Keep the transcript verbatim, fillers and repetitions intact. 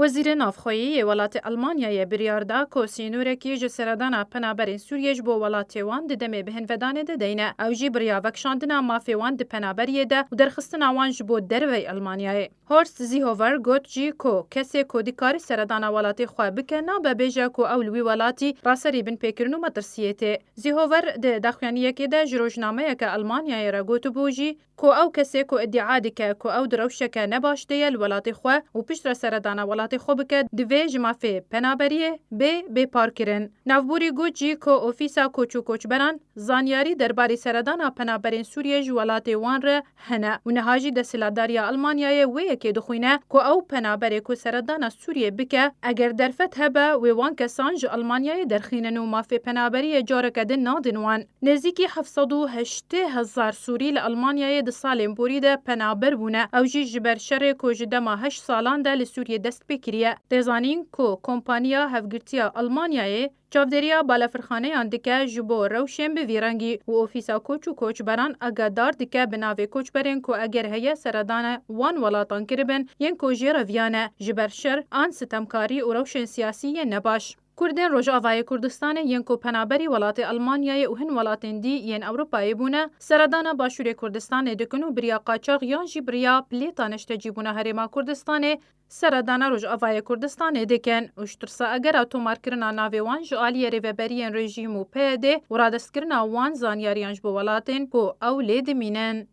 Wezîrê Navxweyî yê welatê Elmanyayê biryar da ku sînorekî ji seredana penaberên Sûriyê ji bo welatê wan di demê bihinvedanê de deyne. Ew jî bi riya vekişandina mafê wan di penaberiyê de û derxistina wan ji bo dervey Elmanyayê. Horst Seehofer got jî ku kesê ku dikarî seredana welatê xwe bike, nabe bêje ku ew li wî welatî raserî binpêkirin û metirsiyê tê. Seehofer di daxuyaniyekê de ji rojnameyeke Elmanyayê re gotibû jî, ku ew kesê ku îdia dike ku ew di rewşeke ne baş de ye li welatê xwe û piştre seredana welatê xwe bike, divê ji mafê penaberiyê bê bêparkirin. Navborî got jî ku Ofîsa Koç û Koçberan zanyarî derbarê seredana penaberên Sûriyê ji welatê wan re hene û niha jî desthilatdariya Elmanyayê wê yekê dixwîne ku ew penaberê ku seredana Sûriyê bike, eger derfet hebe, wê wan kesan ji Elmanyayê derxînin û mafê penaberiyê careke din nadin wan. Nêzîkî heft sed û heştê hezar Sûrî li Elmanyayê di salên borî de penaber bûne. Ew jî ji ber şerê ku ji dema heşt salan de li Sûriyê dest pê kiriye. Tê zanîn ku Kompaniya Hevgirtiya Elmanyayê çavdêriya balafirxaneyan dike ji bo rewşên bi vî rengî û Ofîsa Koç û Koçberan agadar dike bi navê koçberên ku eger heye seredana wan welatan kiribin, yên ku jê re viyane ji ber şer an sitemkarî û rewşên siyasî yên nebaş. Kurdên Rojavayê Kurdistanê yên ku penaberî welatê Elmanyayê û hin welatên dî yên Ewropayê bûne, seredana Başûrê Kurdistanê dikin û bi riya qaçax yan jî bi riya pilêta neştecîbûna Herêma Kurdistanê seredana Rojavayê Kurdistanê dikin û ji tirsa egera tomarkirina navê wan ji aliyê rêveberiyên rejîm û P Y D û radestkirina wan zanyariyan ji bo welatên ku ew lê dimînin.